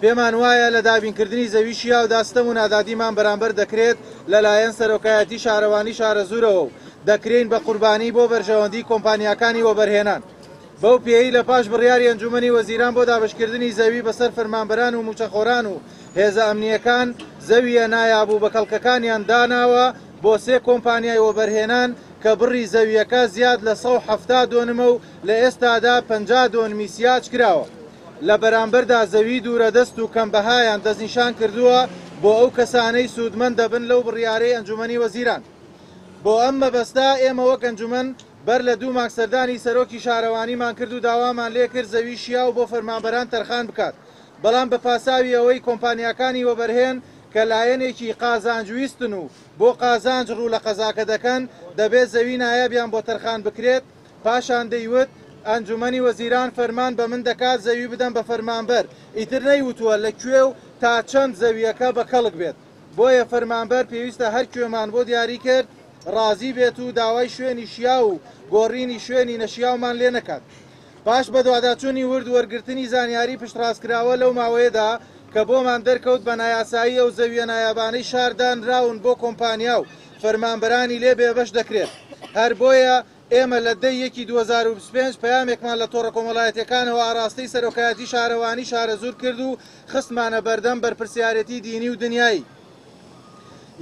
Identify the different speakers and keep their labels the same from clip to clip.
Speaker 1: پێمان وایە لە دابینکردنی زەوی شیاودا ستەم و نادادیمان بەرامبەر دەکرێت لەلایەن سەرۆکایەتی شارەوانی شارەزوورەوە و دەکرێین بە قوربانی بۆ بەرژەوەندی کۆمپانیاکانی وەبەرهێنان. بەو پێیەی لە پاش بڕیاری ئەنجومەنی وەزیران بۆ دابەشکردنی زەوی بەسەر فەرمانبەران و مووچەخۆران و هێزە ئەمنییەکان زەوییە نایاب و بەکەڵکەکانیان داناوە بۆ سێ کۆمپانیای وەبەرهێنان کە بڕی زەوییەکە زیاد لە 170 دۆنمە و لە ئێستادا 50 دۆنمی سیاج کراوە. لە بەرامبەردا زەوی دوورەدەست و کەمبەهایان دەستنیشان کردووە بۆ ئەو کەسانەی سوودمەند دەبن لەو بڕیارەی ئەنجومەنی وەزیران. بۆ ئەم مەبەستە ئێمە وەک ئەنجومەن بەر لە دوو مانگ سەردانی سەرۆکی شارەوانیمان کرد و داوامان لێکرد زەوی شیاو بۆ فەرمانبەران تەرخان بکات، بەڵام بە پاساوی ئەوەی کۆمپانیاکانی وەبەرهێن کە لایەنێکی قازانج ویستن و بۆ قازانج ڕوو لە قەزاکە دەکەن دەبێت زەوی نایابیان بۆ تەرخان بکرێت، پاشان دەیوت ئەنجومەنی وەزیران فەرمان بە من دەکات زەوی بدەم بە فەرمانبەر، ئیتر نەیوتووە لە کوێ و تا چەند زەوییەکە بە کەڵک بێت. بۆیە فەرمانبەر پێویستە هەر کوێمان بۆ دیاری کرد ڕازی بێت و داوای شوێنی شیاو و گۆڕینی شوێنی نەشیاومان لێ نەکات. پاش بەدواداچوونی ورد وەرگرتنی زانیاری پشتڕاستکراوە لەو ماوەیەدا کە بۆمان دەرکەوت بە نایاسایی ئەو زەویە نایابانەی شار دانراون بۆ کۆمپانیا و فەرمانبەرانی لێ بێبەش دەکرێت هەر بۆیە ئێمە لە دە یەکی 2025 پەیامێکمان لە تۆڕە کۆمەڵایەتیەکانەوە ئاڕاستەی سەرۆکایەتی شارەوانی شارەزوور کرد و خستمانە بەردەم بەرپرسیارێتی دینی و دنیایی.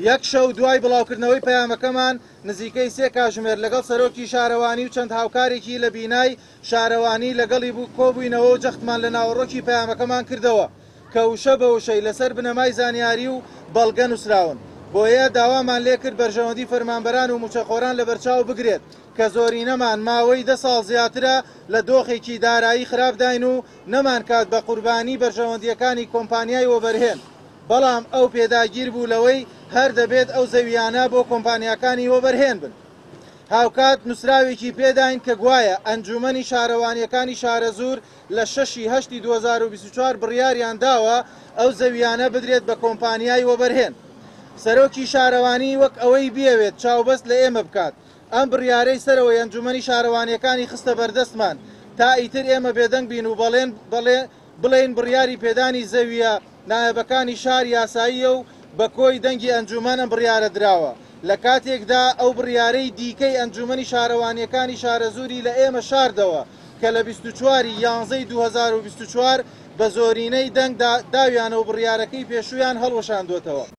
Speaker 1: یەک شەو دوای بڵاوکردنەوەی پەیامەکەمان نزیکەی سێ کاژمێر لەگەڵ سەرۆکی شارەوانی و چەند هاوکارێکی لە بینای شارەوانی لەگەڵی بوو کۆبووینەوە و جەختمان لە ناوەڕۆکی پەیامەکەمان کردەوە کە وشە بە وشەی لەسەر بنەمای زانیاری و بەڵگە نووسراون. بۆیە داوامان لێکرد بەرژەوەندی فەرمانبەران و مووچەخۆران لەبەرچاو بگرێت کە زۆرینەمان ماوەی دە ساڵ زیاترە لە دۆخێکی دارایی خراپداین و نەمانکات بە قوربانی بەرژەوەندییەکانی کۆمپانیای وەبەرهێن، بەڵام ئەو پێداگیر بوو لەوەی هەر دەبێت ئەو زەوییانە بۆ کۆمپانیاکانی وەبەرهێن بن. هاوکات نووسراوێکی پێداین کە گوایە ئەنجوومەنی شارەوانییەکانی شارەزوور لە شەشی هەشتی 2024 بڕیاریان داوە ئەو زەوییانە بدرێت بە کۆمپانیای وەبەرهێن. سەرۆکی شارەوانی وەک ئەوەی بیەوێت چاوبەست لە ئێمە بکات، ئەم بڕیارەی سەرەوەی ئەنجومەنی شارەوانییەکانی خستە بەردەستمان تا ئیتر ئێمە بێدەنگ بین و بەڵێن بڵێین بڕیاری پێدانی زەوییە نایابەکانی شار یاساییە و بە کۆی دەنگی ئەنجومەن ئەم بڕیارە دراوە لە کاتێکدا ئەو بڕیارەی دیکەی ئەنجومەنی شارەوانییەکانی شارەزووری لە ئێمە شاردەوە کە لە 24 ی یانزەی 2024 بە زۆرینەی دەنگ داویانە و بڕیارەکەی پێشوویان هەڵوەشاندووەتەوە.